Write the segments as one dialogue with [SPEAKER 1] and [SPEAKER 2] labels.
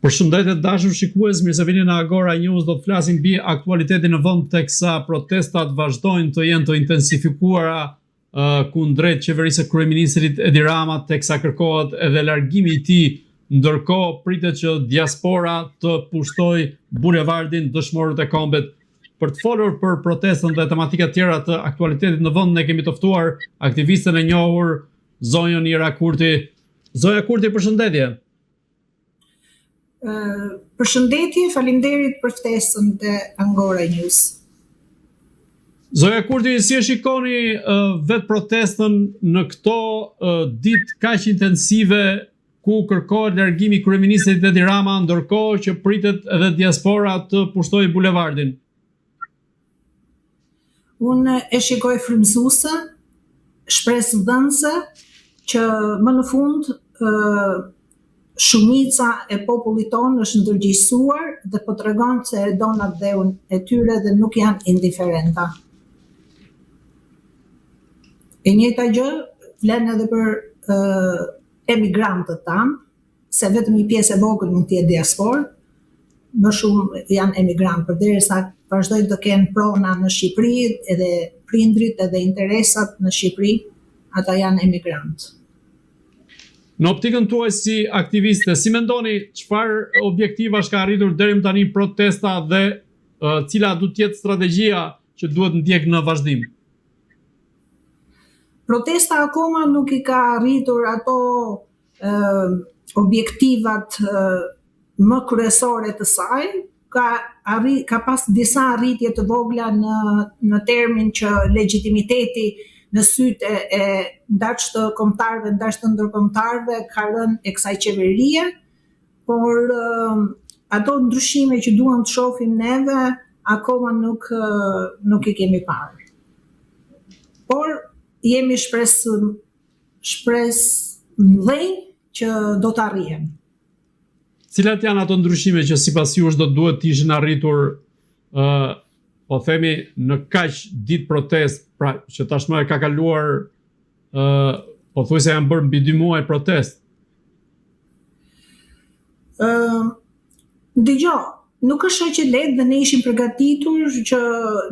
[SPEAKER 1] Përshëndetje të dashur shikues, mirë se vini në Agora News. Do të flasim mbi aktualitetin në vend teksa protestat vazhdojnë të jenë të intensifikuara uh, kundrejt qeverisë së kryeministrit Edi Rama teksa kërkohet edhe largimi i tij. Ndërkohë pritet që diaspora të pushtojë bulevardin Dëshmorët e Kombit. Për të folur për protestën dhe tematika të tjera të aktualitetit në vend, ne kemi të ftuar aktivisten e njohur zonjën Ira Kurti. Zonja Kurti, përshëndetje.
[SPEAKER 2] Përshëndetje, faleminderit për ftesën te Angora News.
[SPEAKER 1] Zonja Kurti, si e shikoni uh, vetë protestën në këto uh, ditë kaq intensive ku kërkohet largimi i kryeministrit Edi Rama, ndërkohë që pritet edhe diaspora të pushtojë bulevardin?
[SPEAKER 2] Unë e shikoj frymëzuese, shpresëdhënëse që më në fund shumica e popullit tonë është ndërgjegjësuar dhe po tregon se e don atdheun e tyre dhe nuk janë indiferenta. E njëjta gjë vlen edhe për emigrantët tanë, se vetëm një pjesë e vogël mund të jetë diasporë, më shumë janë emigrantë, përderisa vazhdojnë të kenë prona në Shqipëri, edhe prindrit edhe interesat në Shqipëri, ata janë emigrantë.
[SPEAKER 1] Në optikën tuaj si aktiviste, si mendoni çfarë objektivash ka arritur deri më tani protesta dhe uh, cila duhet të jetë strategjia që duhet ndjek në vazhdim?
[SPEAKER 2] Protesta akoma nuk i ka arritur ato objektivat më kryesore të saj, ka arri, ka pas disa arritje të vogla në në termin që legjitimiteti në sytë e, e ndaç të kombëtarëve, ndaç të ndërkombëtarëve ka rënë e kësaj qeverie, por ato ndryshime që duam të shohim neve akoma nuk nuk i kemi parë. Por jemi shpresë shpresëmëdhenj që do të
[SPEAKER 1] arrihen. Cilat janë ato ndryshime që sipas jush do të duhet të ishin arritur ë uh, po themi në kaq ditë protestë, pra që tashmë e ka kaluar ë uh, pothuajse janë bërë mbi 2 muaj
[SPEAKER 2] protestë. Ë uh, dëgjo, nuk është aq e lehtë dhe ne ishim përgatitur që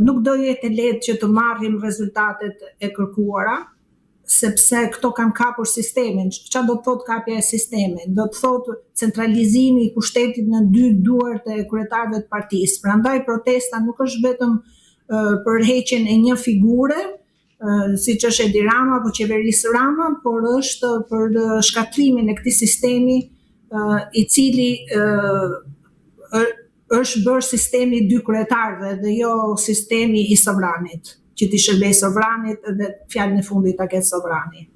[SPEAKER 2] nuk do jetë e lehtë që të marrim rezultatet e kërkuara, sepse këto kanë kapur sistemin. Çfarë do të thotë kapja e sistemit? Do të thotë centralizimi i pushtetit në dy duart e kryetarëve të partisë. Prandaj protesta nuk është vetëm për heqjen e një figure, siç është Edi Rama apo qeverisë Rama, por është për shkatërrimin e këtij sistemi i cili është bërë sistemi i dy kryetarëve dhe jo sistemi i sovranit, që t'i shërbejë sovranit dhe fjalën e fundit ta ketë sovrani.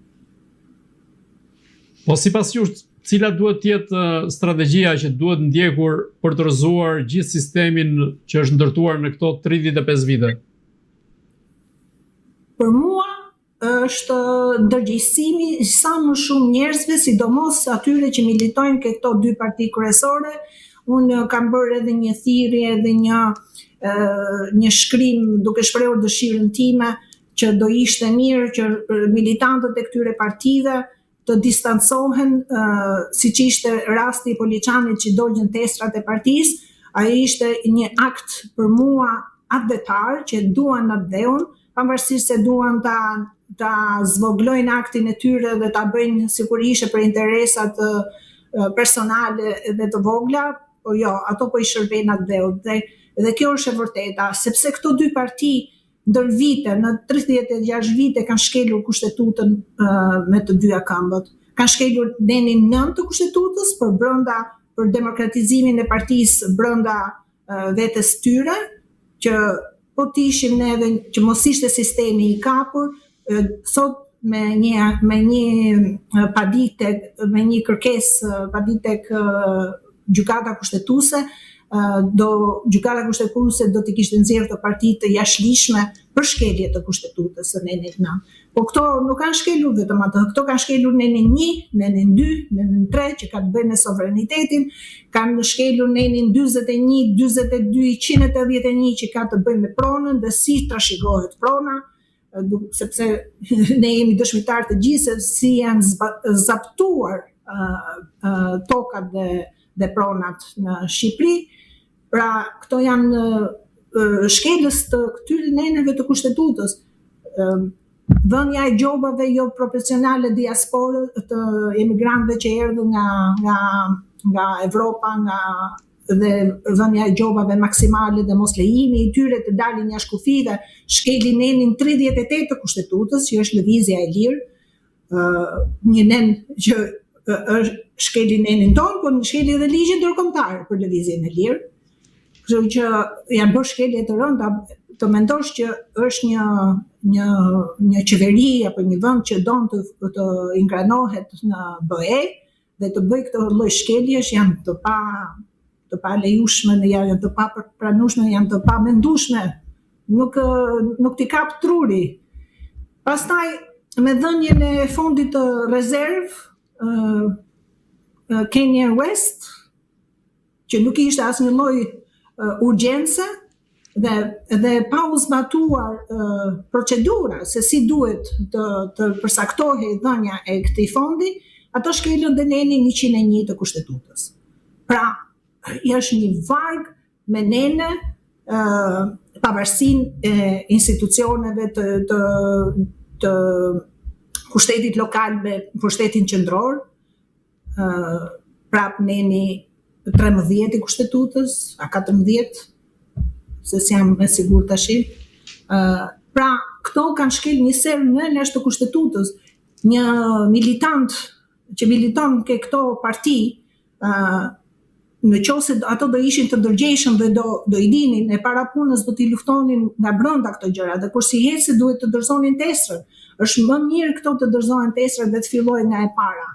[SPEAKER 1] Po sipas jush, cila duhet të jetë strategjia që duhet ndjekur për të rrëzuar gjithë sistemin që është ndërtuar në këto 35 vite?
[SPEAKER 2] Për mua është ndërgjegjësimi i sa më shumë njerëzve, sidomos atyre që militojnë ke këto dy parti kryesore. Unë kam bërë edhe një thirrje edhe një një shkrim duke shprehur dëshirën time që do ishte mirë që militantët e këtyre partive të distancohen, siç ishte rasti i Poliçanit që dogjën testrat e partisë, ai ishte një akt për mua atdhetar që duan atdheun, pavarësisht se duan ta ta zvoglojnë aktin e tyre dhe ta bëjnë sikur ishte për interesat personale dhe të vogla, po jo, ato po i shërbejnë atdheut dhe dhe kjo është e vërteta, sepse këto dy parti ndër vite, në 36 vite kanë shkelur kushtetutën me të dyja këmbët. Kanë shkelur nenin 9 të kushtetutës për brenda për demokratizimin e partisë brenda vetes tyre, që po të ishim neve që mos ishte sistemi i kapur, sot me një me një padi tek me një kërkesë padi tek gjykata kushtetuese do gjykata kushtetuese do t'i kishte nxjerrë këto parti të jashtëligjshme për shkelje të kushtetutës së nenit 9. Po këto nuk kanë shkelur vetëm atë, këto kanë shkelur nenin 1, nenin 2, nenin 3 që ka të bëjë me sovranitetin, kanë shkelur nenin 41, 42, 181 që ka të bëjë me pronën dhe si trashëgohet prona, sepse ne jemi dëshmitarë të gjithë se si janë zaptuar tokat dhe. dhe pronat në Shqipëri. Pra, këto janë shkelës të këtyre neneve të kushtetutës. Vënia e gjobave jo proporcionale diasporës të emigrantëve që erdhën nga nga nga Evropa, nga dhe vënia e gjobave maksimale dhe mos lejimi i tyre të dalin jashtë kufijve, shkeli nenin 38 të kushtetutës, që është lëvizja e lirë, një nen që është shkeli nenin tonë, por shkeli edhe ligjin ndërkombëtar për lëvizjen e lirë. Kështu që janë bërë shkelje të rënda, të mendosh që është një një një qeveri apo një vend që don të të ingranohet në BE dhe të bëjë këto lloj shkeljesh janë të pa të palejueshme, janë të papranueshme, janë të pamendueshme. Nuk nuk t'i kap truri. Pastaj me dhënien e fondit të rezervë, uh, Kanye West, që nuk ishte asnjë lloj uh, urgjence dhe dhe pa u zbatuar uh, procedura se si duhet të të përcaktohej dhënia e këtij fondi, ato shkelën dhe nenin 101 të kushtetutës. Pra, është një varg me nene uh, pavarësinë e institucioneve të të të pushtetit lokal me pushtetin qendror, uh, prap neni 13 i kushtetutës, a 14, se s'jam e sigurt tashi. Uh, pra, këto kanë shkel një sërë nenesh të kushtetutës. Një militant që militon ke këto parti, uh, në qoftë se ato do ishin të ndërgjegjshëm dhe do do i dinin e para punës do t'i luftonin nga brenda këto gjëra dhe kur si se duhet të dorëzonin testrën. Është më mirë këto të dorëzohen testrën dhe të fillojnë nga e para.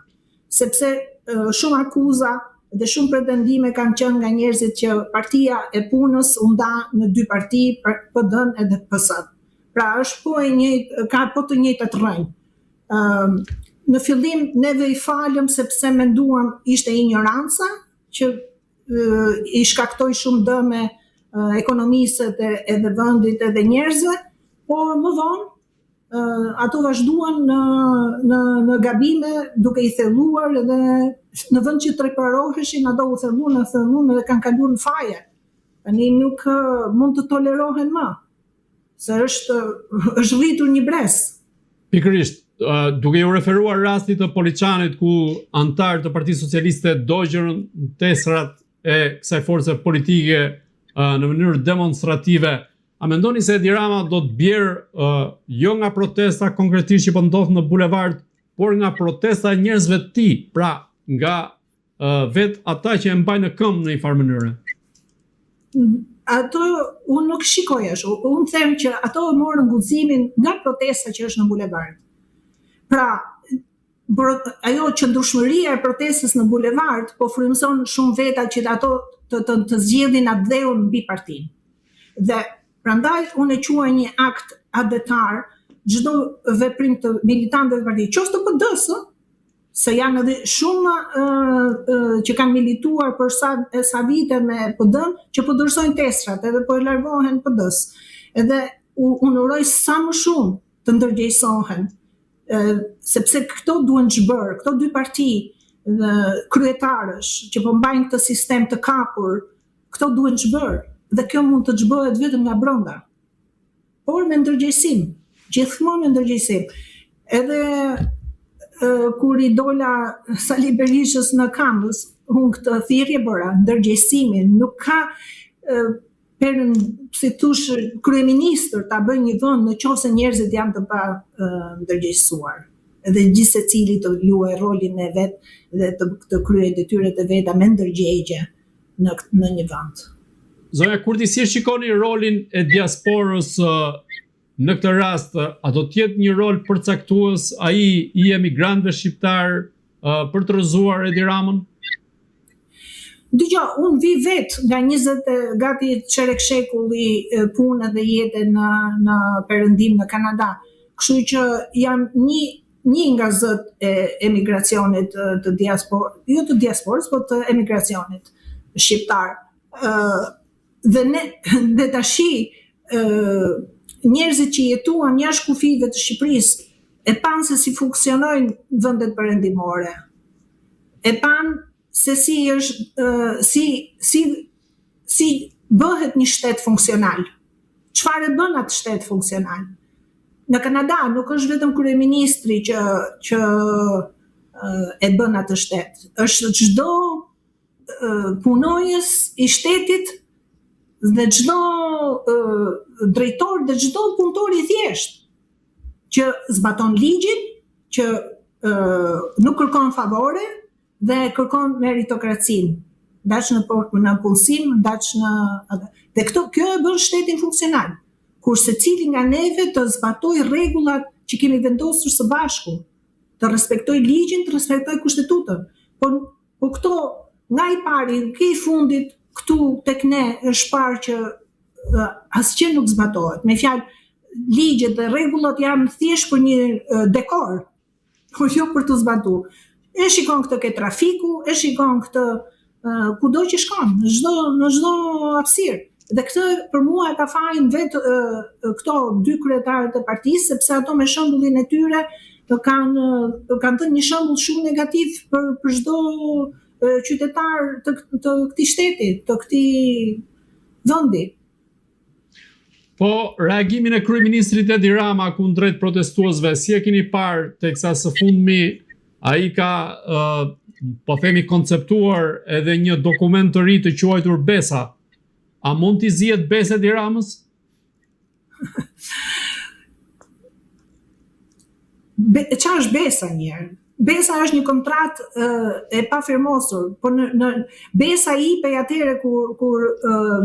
[SPEAKER 2] Sepse shumë akuza dhe shumë pretendime kanë qenë nga njerëzit që partia e punës u nda në dy parti, PD-n edhe PS. Pra është po e njëjtë, ka po të njëjtat rrënjë. Ëm në fillim neve i falëm sepse menduam ishte injoranca që i shkaktoi shumë dëme ekonomisë edhe, edhe vendit edhe njerëzve, por më vonë ato vazhduan në në në gabime duke i thelluar edhe në vend që të riparoheshin ato u thelluan, u thelluan dhe kanë kaluar në faje. Tani nuk mund të tolerohen më se është është rritur një brez.
[SPEAKER 1] Pikërisht, duke iu referuar rastit të Poliçanit ku anëtarë të Partisë Socialiste dogjën tesrat e kësaj force politike në mënyrë demonstrative, a mendoni se Edi Rama do të bjerë jo nga protesta konkretisht që po ndodh në bulevard, por nga protesta e njerëzve të tij, pra nga vetë ata që e mbajnë në këmbë në një farë mënyre?
[SPEAKER 2] Ato unë nuk shikoj ashtu. Unë them që ato e morën guximin nga protesta që është në bulevard. Pra, ajo qëndrueshmëria e protestës në bulevard po frymëzon shumë veta që ato të të, të zgjedhin atdheun mbi partinë. Dhe prandaj unë e quaj një akt atdhetar çdo veprim të militantëve të partisë, qoftë të PD-së, se janë edhe shumë uh, që kanë milituar për sa sa vite me PD-n, që po dorëzojnë tesrat edhe po e largohen PD-s. Edhe unë uroj sa më shumë të ndërgjegjësohen, sepse këto duhen zhbërë, këto dy parti dhe kryetarësh që po mbajnë këtë sistem të kapur, këto duhen zhbërë dhe kjo mund të zhbëhet vetëm nga brenda. Por me ndërgjegjësim, gjithmonë me ndërgjegjësim. Edhe e, kur i dola Sali Berishës në kamëz, unë këtë thirrje bëra, ndërgjegjësimin, nuk ka e, per, si thush, kryeministër ta bëjë një vend në qoftë se njerëzit janë të pa ndërgjegjësuar. Edhe gjithsecili të luajë rolin e vet dhe të, të kryejë detyrat e veta me ndërgjegje në, në një vend.
[SPEAKER 1] Zonja Kurti, si e shikoni rolin e diasporës në këtë rast? A do të jetë një rol përcaktues ai i emigrantëve shqiptarë për të rrëzuar Edi Ramën?
[SPEAKER 2] Dëgjo, unë vi vetë nga 20 gati çerek shekulli punë dhe jete në në perëndim në Kanada. Kështu që jam një një nga zët e emigracionit të diasporës, jo të diasporës, po të emigracionit shqiptar. Ë dhe ne dhe tashi ë njerëzit që jetuan jashtë kufijve të Shqipërisë e panë se si funksionojnë vendet perëndimore. E panë se si është si si si bëhet një shtet funksional. Çfarë e bën atë shtet funksional? Në Kanada nuk është vetëm kryeministri që që e bën atë shtet. Është çdo punonjës i shtetit dhe çdo drejtor dhe çdo punëtor i thjeshtë që zbaton ligjin, që nuk kërkon favore dhe kërkon meritokracinë, daç në në punësim, daç në dhe këto kjo e bën shtetin funksional. Kur secili nga neve të zbatojë rregullat që kemi vendosur së bashku, të respektojë ligjin, të respektojë kushtetutën. Po po këto nga i pari ke i fundit këtu tek ne është parë që asgjë nuk zbatohet. Me fjalë, ligjet dhe rregullat janë thjesht për një dekor, por jo për t'u zbatu. E shikon këtë ke trafiku, e shikon këtë kudo që shkon, në çdo në çdo hapësirë. Dhe këtë për mua e ka fajin vetë këto dy kryetarët e partisë, sepse ato me shembullin e tyre kanë kanë dhënë një shembull shumë negativ për për çdo qytetar të të këtij shteti, të këtij vendi.
[SPEAKER 1] Po, reagimin e kryeministrit Edi Rama kundrejt protestuesve, si e keni parë teksa së fundmi ai ka uh, po themi konceptuar edhe një dokument të ri të quajtur Besa. A mund t'i zihet besë Edi Ramës?
[SPEAKER 2] Be, ça është besa njëherë? Besa është një kontratë e pafirmosur, po në, në besa jepej atëherë kur kur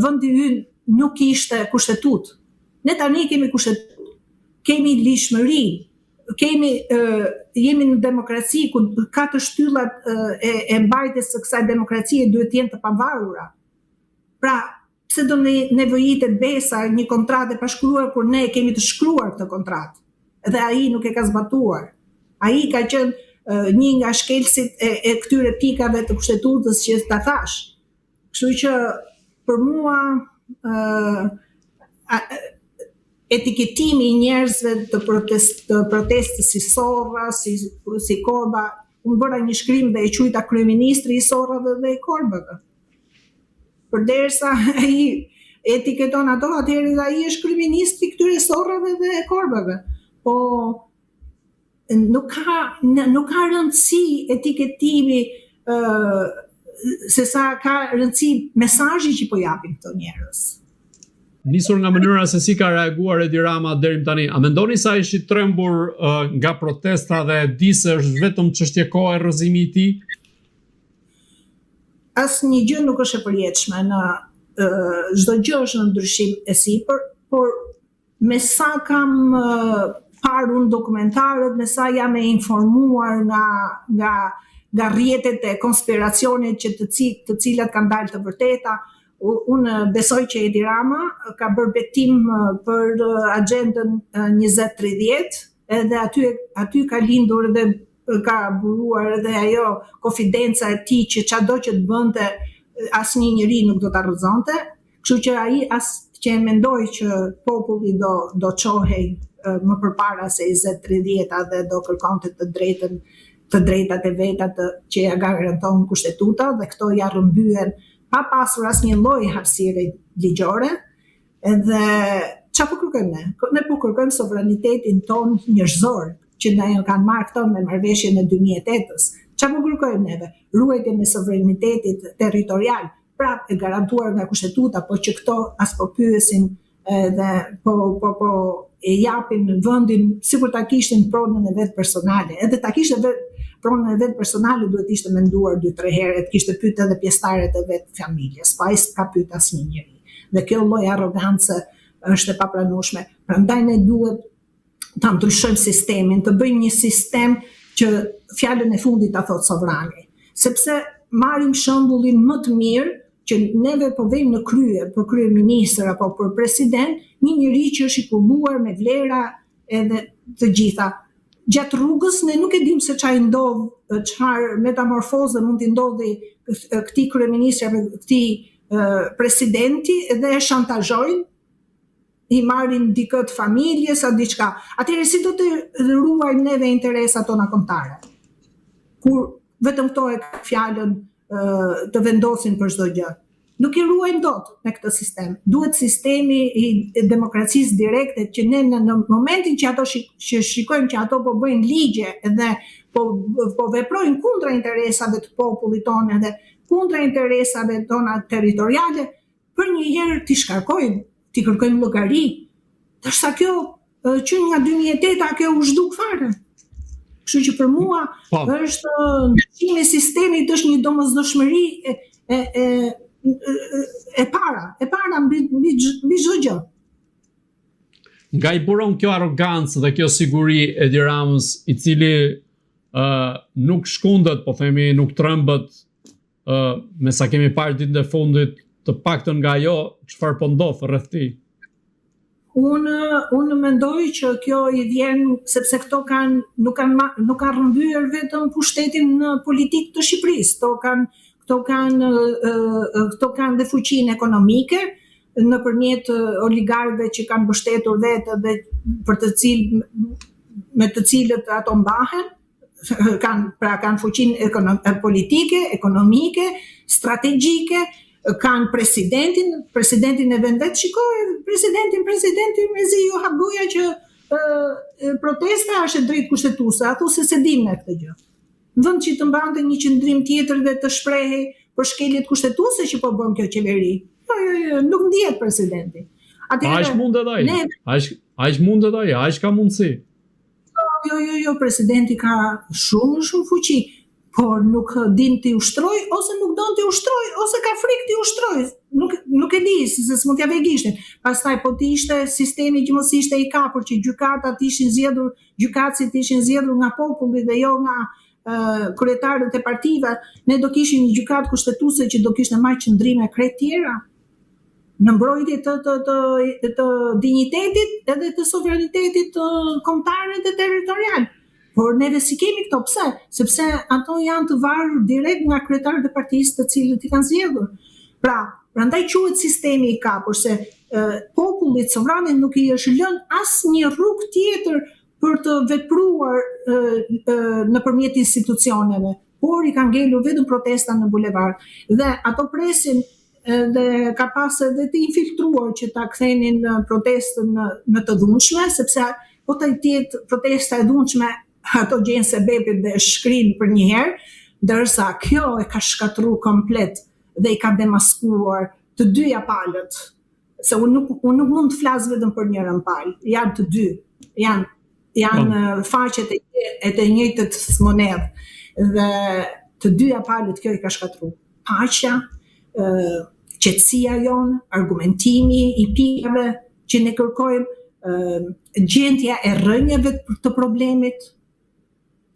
[SPEAKER 2] vendi ynë nuk kishte kushtetutë. Ne tani kemi kushtetutë, kemi ligjshmëri, kemi jemi në demokraci ku katër shtyllat e, e mbajtjes së kësaj demokracie duhet të jenë të pavarura. Pra, Pse do nevojitet besa një kontratë e pashkruar kur ne e kemi të shkruar këtë kontratë dhe ai nuk e ka zbatuar. Ai ka qenë një nga shkelësit e, e këtyre pikave të kushtetutës që ta thashë. Kështu që për mua ë etiketimi i njerëzve të protest të protestës si sorra, si si korba, unë bëra një shkrim dhe e quajta kryeministri i sorrave dhe i korbave. Përderisa ai etiketon ato, atëherë edhe ai është kryeministri i këtyre sorrave dhe korbave. Po nuk ka nuk ka rëndësi etiketimi ë se sa ka rëndësi mesazhi që po japin këto njerëz.
[SPEAKER 1] Nisur nga mënyra se si ka reaguar Edi Rama deri më tani, a mendoni se ai është i trembur uh, nga protesta dhe e di se është vetëm çështje kohe rrëzimi i tij?
[SPEAKER 2] Asnjë gjë nuk është e përjetshme në çdo gjë është në ndryshim e sipër, por me sa kam parë unë dokumentarët, me sa jam e informuar nga nga nga rrjetet e konspiracionit që të, të cilat kanë dalë të vërteta, unë besoj që Edi Rama ka bërë betim për agjendën 2030, edhe aty aty ka lindur edhe ka buruar edhe ajo konfidenca e tij që çado që të bënte asnjë njeri nuk do ta rrëzonte, kështu që ai as që e mendoi që populli do do çohej më përpara se 20-30-a dhe do kërkonte të drejtën të drejtat e veta të që ja garanton kushtetuta dhe këto ja rrëmbyen pa pasur asnjë lloj hapësire ligjore. Edhe ça po kërkojmë ne? Ne po kërkojmë sovranitetin tonë njerëzor, që na e kanë marrë këto me marrëveshjen e 2008-ës. Ça po kërkojmë neve? Ruajtjen e sovranitetit territorial, prapë e garantuar nga kushtetuta, po që këto as po pyesin edhe po po po e japin vendin sikur ta kishin pronën e vet personale. Edhe ta kishte vet pronën e vet personale duhet të ishte menduar 2-3 herë, të kishte pyet edhe pjesëtarët e vet familjes, po ai s'ka pyet asnjë njeri. Dhe kjo lloj arrogance është e papranueshme. Prandaj ne duhet ta ndryshojmë sistemin, të bëjmë një sistem që fjalën e fundit ta thotë sovrani. Sepse marrim shembullin më të mirë që neve po vejmë në krye për kryeministër apo për president, një njeri që është i kulluar me vlera edhe të gjitha. Gjatë rrugës ne nuk e dimë se ça i ndodh, çfarë metamorfoze mund t'i ndodhi këtij kryeministri apo këtij presidenti dhe e shantazhojnë i marrin dikë të familjes a diçka. Atëherë si do të ruajmë neve interesat tona kombëtare? Kur vetëm këto e fjalën të vendosin për çdo gjë. Nuk i ruajmë dot me këtë sistem. Duhet sistemi i demokracisë direkte që ne në, në momentin që ato shik, që shikojmë që ato po bëjnë ligje dhe po po veprojnë kundra interesave të popullit tonë dhe kundra interesave tona territoriale, përnjëherë t'i shkarkojmë, t'i kërkojmë llogari. Ndërsa kjo që nga 2008-a kjo u zhduk fare. Kështu që për mua po. është ndryshimi i sistemit është një domosdoshmëri e e e e para, e para mbi mbi mbi çdo gjë.
[SPEAKER 1] Nga i buron kjo arrogancë dhe kjo siguri e Edi Ramës, i cili uh, nuk shkundet, po themi nuk trembet uh, me sa kemi parë ditën e fundit, të paktën nga ajo çfarë po ndodh rreth tij.
[SPEAKER 2] Unë unë mendoj që kjo i vjen sepse këto kanë nuk kanë nuk kanë rrëmbyer vetëm pushtetin në politikë të Shqipërisë, këto kanë këto kanë këto kanë dhe fuqinë ekonomike nëpërmjet oligarkëve që kanë mbështetur vetë dhe për të cilë me të cilët ato mbahen, kanë pra kanë fuqinë ekonom, politike, ekonomike, strategjike, kanë presidentin, presidentin e vendit, shiko presidentin, presidentin mezi ju hap goja që e, protesta është e drejtë kushtetuese, a thu se s'e dimë ne këtë gjë. Në vend që të mbante një qëndrim tjetër dhe të shprehej për shkeljet kushtetuese që po bën kjo qeveri. Jo, jo, jo, nuk ndihet presidenti.
[SPEAKER 1] Atëherë, aq mundet ai? Ne... Aq aq mundet ai, aq ka mundësi.
[SPEAKER 2] Jo, jo, jo, presidenti ka shumë shumë fuqi, por nuk din t'i ushtrojë ose nuk don t'i ushtrojë ose ka frikë t'i ushtrojë. Nuk nuk e di se s'mund t'ia vë gishtin. Pastaj po të ishte sistemi që mos ishte i kapur që gjykatat ishin zgjedhur, gjykatësit ishin zgjedhur nga populli dhe jo nga uh, kryetarët e partive, ne do kishim një gjykatë kushtetuese që do kishte marrë qëndrime krejt tjera. në mbrojtje të të të të dinjitetit edhe të sovranitetit kombëtar dhe territorial. Por neve s'i kemi këto, pse? Sepse ato janë të varur direkt nga kryetarët e partisë të cilët i kanë zgjedhur. Pra, prandaj quhet sistemi i kapur se e, popullit sovranit nuk i është lënë asnjë rrugë tjetër për të vepruar e, e, nëpërmjet institucioneve, por i ka ngelur vetëm protesta në bulevard. Dhe ato presin dhe ka pas edhe të infiltruar që ta kthenin protestën në, në të dhunshme, sepse po të jetë protesta e dhunshme, ato gjejnë sebepin dhe shkrijnë përnjëherë, ndërsa kjo e ka shkatërru komplet dhe i ka demaskuar të dyja palët. Se unë nuk, unë nuk mund të flas vetëm për njërën palë, janë të dy, janë janë po. faqet e, e të njëjtës monedhë dhe të dyja palët kjo i ka shkatërru. Paqja, qetësia jonë, argumentimi i pikave që ne kërkojmë, gjendja e rrënjëve të problemit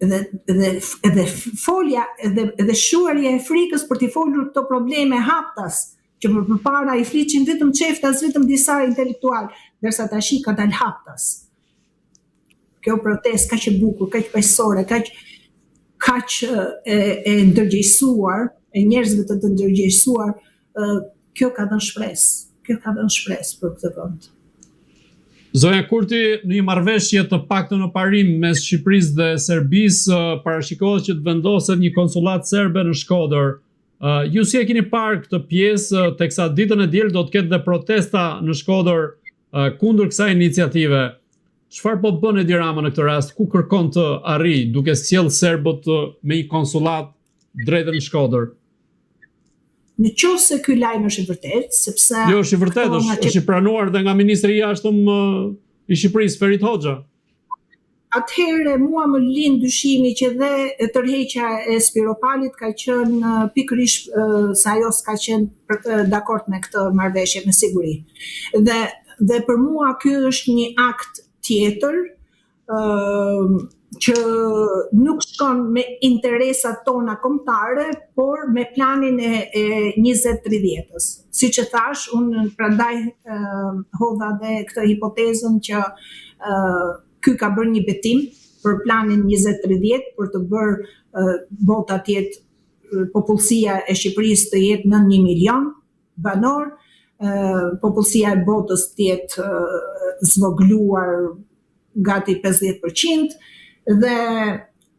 [SPEAKER 2] dhe dhe dhe folja dhe dhe shuarja e frikës për t'i folur këto probleme haptas, që më përpara i flisnin vetëm çeftas, vetëm disa intelektualë, ndërsa tashi ka dalë haptas. Kjo protestë kaq e bukur, kaq paqësore, kaq kaq e, e ndërgjegjësuar, e njerëzve të të ndërgjegjësuar, kjo ka dhënë shpresë. Kjo ka dhënë shpresë për këtë vend.
[SPEAKER 1] Zonja Kurti, në një marrëveshje të paktën në parim mes Shqipërisë dhe Serbisë, parashikohet që të vendoset një konsullatë serbe në Shkodër. Ju si e keni parë këtë pjesë, teksa ditën e diel do të ketë dhe protesta në Shkodër kundër kësaj iniciative, çfarë po bën Edi Rama në këtë rast? Ku kërkon të arrijë duke sjellë serbët me një konsullatë drejt në Shkodër?
[SPEAKER 2] Në qoftë se ky lajm është i vërtetë, sepse
[SPEAKER 1] Jo, është i vërtetë, është, është i pranuar dhe nga ministri i Jashtëm i Shqipërisë, Ferit Hoxha.
[SPEAKER 2] Atëherë mua më lind dyshimi që dhe tërheqja e Spiropalit ka qenë pikërisht se ajo s'ka qenë dakord me këtë marrëveshje me siguri. Dhe dhe për mua ky është një akt tjetër ë që nuk shkon me interesat tona kombëtare, por me planin e, e 20-30-ës. Siç e thashë, unë prandaj hodha dhe këtë hipotezën që ky ka bërë një betim për planin 2030 për të bërë bota të jetë popullsia e Shqipërisë të jetë nën 1 milion banorë, popullsia e botës të jetë zvogëluar gati 50% dhe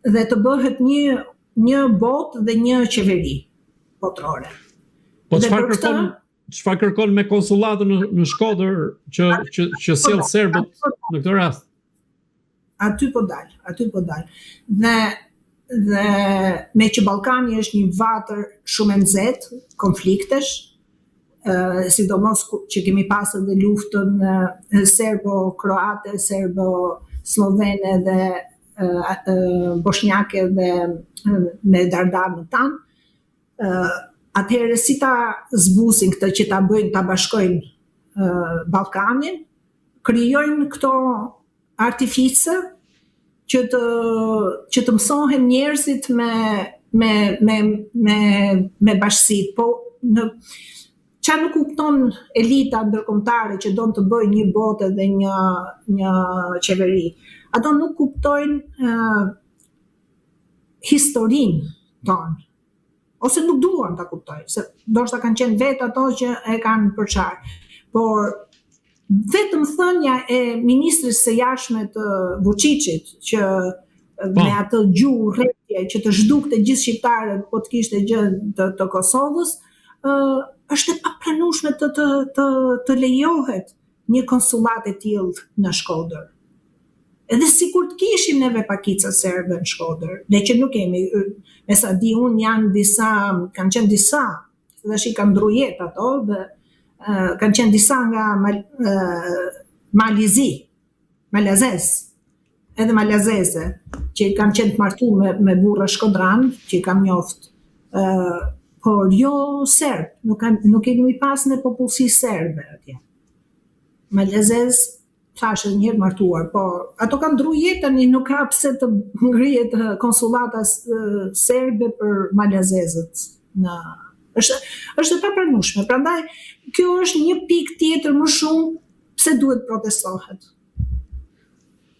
[SPEAKER 2] dhe të bëhet një një botë dhe një qeveri. Botërore.
[SPEAKER 1] Po çfarë kërkon çfarë kërkon me konsullatën në, në Shkodër që që që sjell po serbët në këtë rast?
[SPEAKER 2] Aty po dal, aty po dal. Dhe dhe meqë Ballkani është një vatër shumë e nxehtë konfliktesh, ë sidomos që kemi pasur edhe luftën serbo-kroate, serbo-sllovene dhe boshnjake dhe me dardanët tanë, atëherë si ta zbusin këtë që ta bëjnë, ta bashkojnë Ballkanin, krijojnë këto artifice që të që të mësohen njerëzit me me me me me bashkësitë, po në ça nuk kupton elita ndërkombëtare që don të bëjë një botë dhe një një qeveri. Ato nuk kuptojnë uh, historinë tonë ose nuk duan ta kuptojnë, se ndoshta kanë qenë vetë ato që e kanë përçarë. Por vetëm thënia e ministres së jashtme të Vuçiçit që po. me atë gjuhë urrejtje që të zhdukte gjithë shqiptarët po të kishte gjë të, të Kosovës, ë është e papranueshme të të të të lejohet një konsullatë e tillë në Shkodër. Edhe sikur të kishim neve pakica serbe në Shkodër, ne që nuk kemi, me sa di unë janë disa, kanë qenë disa, se tash i kanë ndrru jetë ato, dhe uh, kanë qenë disa nga Mal, uh, Mali i Zi, malazez, edhe malazeze, që kanë qenë të martu me, me burra shkodran, që i kam njoft, uh, por jo serb, nuk, kanë, nuk kemi pas ne popullsi serbe atje. Malazez, thashë edhe një herë martuar, po ato kanë ndrru jetë tani nuk ka pse të ngrihet konsullata serbe për malazezët në është është e papranueshme. Prandaj kjo është një pikë tjetër më shumë pse duhet protestohet.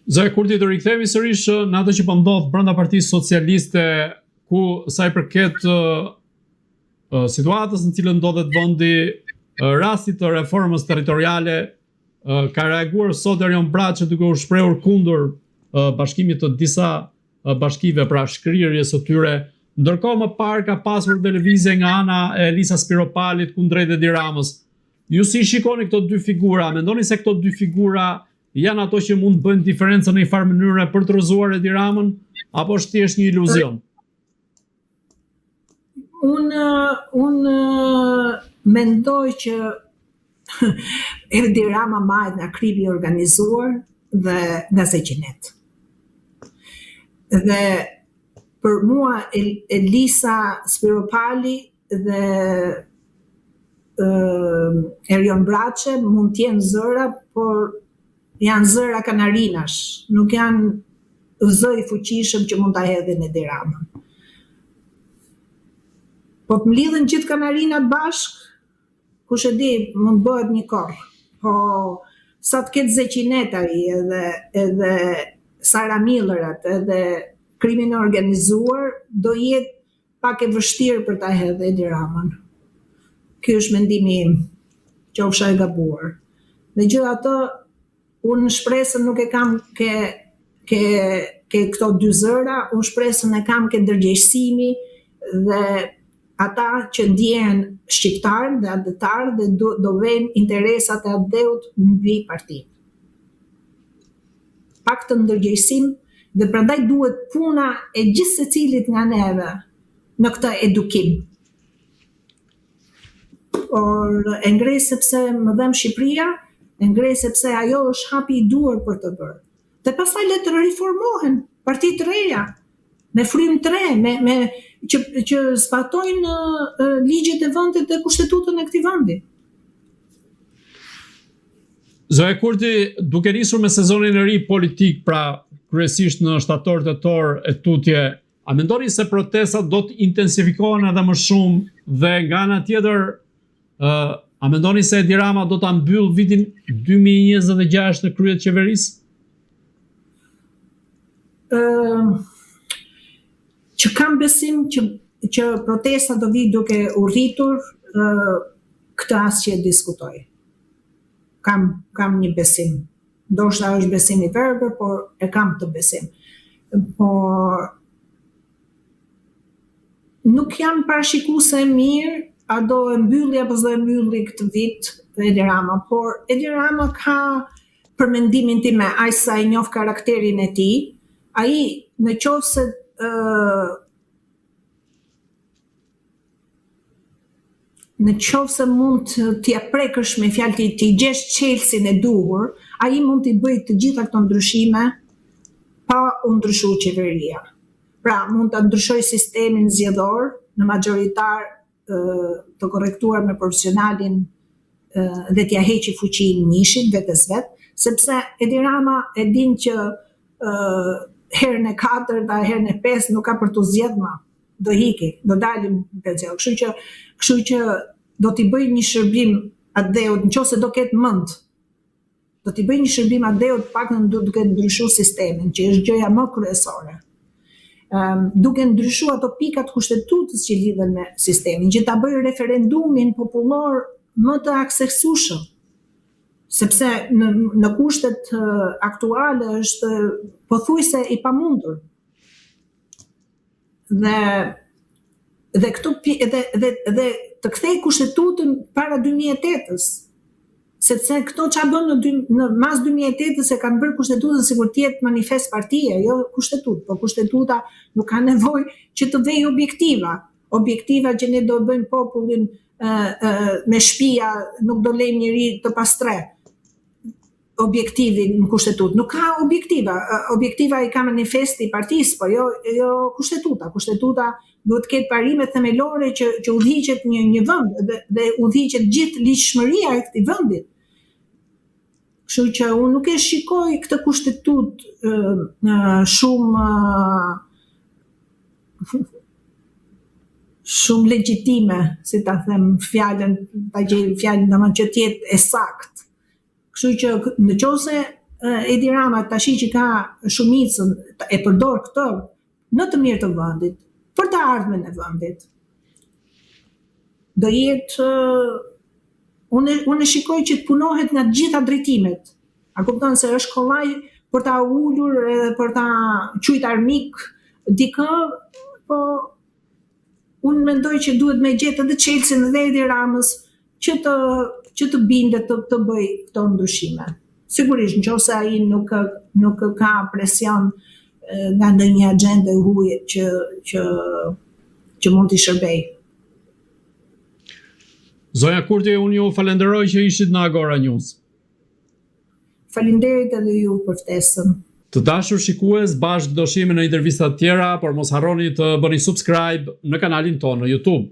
[SPEAKER 1] Zonja Kurti, të rikthehemi sërish në atë që po ndodh brenda Partisë Socialiste, ku sa i përket situatës në cilën ndodhet vendi, rastit të reformës territoriale, ka reaguar sot Erion Braçe duke u shprehur kundër bashkimit të disa bashkive, pra shkrirjes së tyre. Ndërkohë më parë ka pasur dhe lëvizje nga ana e Elisa Spiropalit kundrejt Edi Ramës. Ju si shikoni këto dy figura? Mendoni se këto dy figura janë ato që mund të bëjnë diferencën në një farë mënyre për të rrëzuar Edi Ramën apo është thjesht një iluzion?
[SPEAKER 2] Unë unë mendoj që Edi Rama mbahet nga krimi i organizuar dhe nga zeqinet. Dhe për mua Elisa Spiropali dhe uh, Erion Braçe mund të jenë zëra, por Janë zëra kanarinash, nuk janë zë i fuqishëm që mund ta hedhin Edi Ramën. Po të mblidhen gjithë kanarinat bashkë, kush e di, mund të bëhet një kor. Po sa të ketë zeqinet ai edhe edhe Sara Millerat edhe krimin e organizuar, do jetë Pak e vështirë për ta hedhë Edi Ramën. Ky është mendimi im, qofsha e gabuar. Megjithatë, unë shpresën nuk e kam ke ke ke këto dy zëra, unë shpresën e kam ke ndërgjegjësimi dhe ata që ndjehen shqiptarë dhe atdhetarë dhe do, do vejnë interesat e atdheut mbi partinë. Pa këtë ndërgjegjësim dhe prandaj duhet puna e gjithsecilit nga neve në këtë edukim. Por e ngrej sepse më dhemb Shqipëria, e ngrej sepse ajo është hapi i duhur për të bërë. Dhe pastaj le të riformohen parti të reja, me frymë të re, me, me, që, që zbatojnë ligjet e vendit dhe kushtetutën e këtij vendi.
[SPEAKER 1] Zonja Kurti, duke nisur me sezonin e ri politik, pra kryesisht në shtator, tetor e tutje, a mendoni se protestat do të intensifikohen edhe më shumë dhe nga ana tjetër, ë a mendoni se Edi Rama do ta mbyllë vitin 2026 në krye të qeverisë?
[SPEAKER 2] Ë që kam besim që që protesta do vijë duke u rritur, ë këtë as që e diskutoj. Kam kam një besim. Ndoshta është besim i verbër, por e kam këtë besim. Por Nuk jam parashikuese e mirë, a do e mbylli apo s'do e mbylli këtë vit Edi Rama, por Edi Rama ka për mendimin tim me aq sa e njoh karakterin e tij, ai në qoftë se në qoftë se mund t'ia prekësh me fjalë t'i t'i gjesh çelësin e duhur, ai mund t'i bëjë të gjitha këto ndryshime pa u ndryshu qeveria. Pra, mund ta ndryshojë sistemin zgjedhor në maxhoritar të korrektuar me proporcionalin dhe t'ia heqi fuqinë njëshit vetes vet, sepse Edi Rama e din që herën e katërt a herën e pestë nuk ka për t'u zgjedh më. Do iki, do dalim në pension. Kështu që, kështu që do t'i bëjë një shërbim atdheut, në qoftë se do ketë mend Do t'i bëjë një shërbim atdheut të paktën duke ndryshuar sistemin, që është gjëja më kryesore. Ëm duke ndryshuar ato pika të kushtetutës që lidhen me sistemin, që ta bëjë referendumin popullor më të aksesueshëm. Sepse në në kushtet aktuale është pothuajse i pamundur. Dhe dhe këto dhe dhe dhe të kthejë kushtetutën para 2008-ës. Sepse këto ça bënë në dy, në mas 2008-ës e kanë bërë kushtetutën sikur të jetë manifest partie, jo kushtetutë, po kushtetuta nuk ka nevojë që të vejë objektiva. Objektiva që ne do bëjmë popullin e, e, me shpia, nuk do lejmë njeri të pastrehë. objektivi në kushtetutë. Nuk ka objektiva. Objektiva i ka manifesti i partisë, po jo jo kushtetuta. Kushtetuta duhet të ketë parime themelore që që udhëhiqet një një vend dhe dhe udhëhiqet gjithë ligjshmëria e këtij vendi. Kështu që unë nuk e shikoj këtë kushtetutë shumë shumë legjitime, si ta them fjalën, ta gjej fjalën domethënë që të jetë e saktë. Kështu që në qoftë se Edi Rama tashi që ka shumicën e përdor këtë në të mirë të vendit, për të ardhmen e vendit. Do jetë unë unë e shikoj që të punohet nga të gjitha drejtimet. A kupton se është kollaj për ta ulur edhe për ta quajt armik dikë, po Unë mendoj që duhet me gjetë edhe çelësin dhe Edi Ramës që të që të bindet të, të bëjë këto ndryshime. Sigurisht, në qoftë se ai nuk nuk ka presion nga ndonjë axhendë e huaj që që që mund t'i
[SPEAKER 1] shërbejë. Zonja Kurti, unë ju falenderoj që ishit në Agora News.
[SPEAKER 2] Faleminderit edhe ju për ftesën.
[SPEAKER 1] Të dashur shikues, bashkë do shihemi në intervista të tjera, por mos harroni të bëni subscribe në kanalin tonë në YouTube.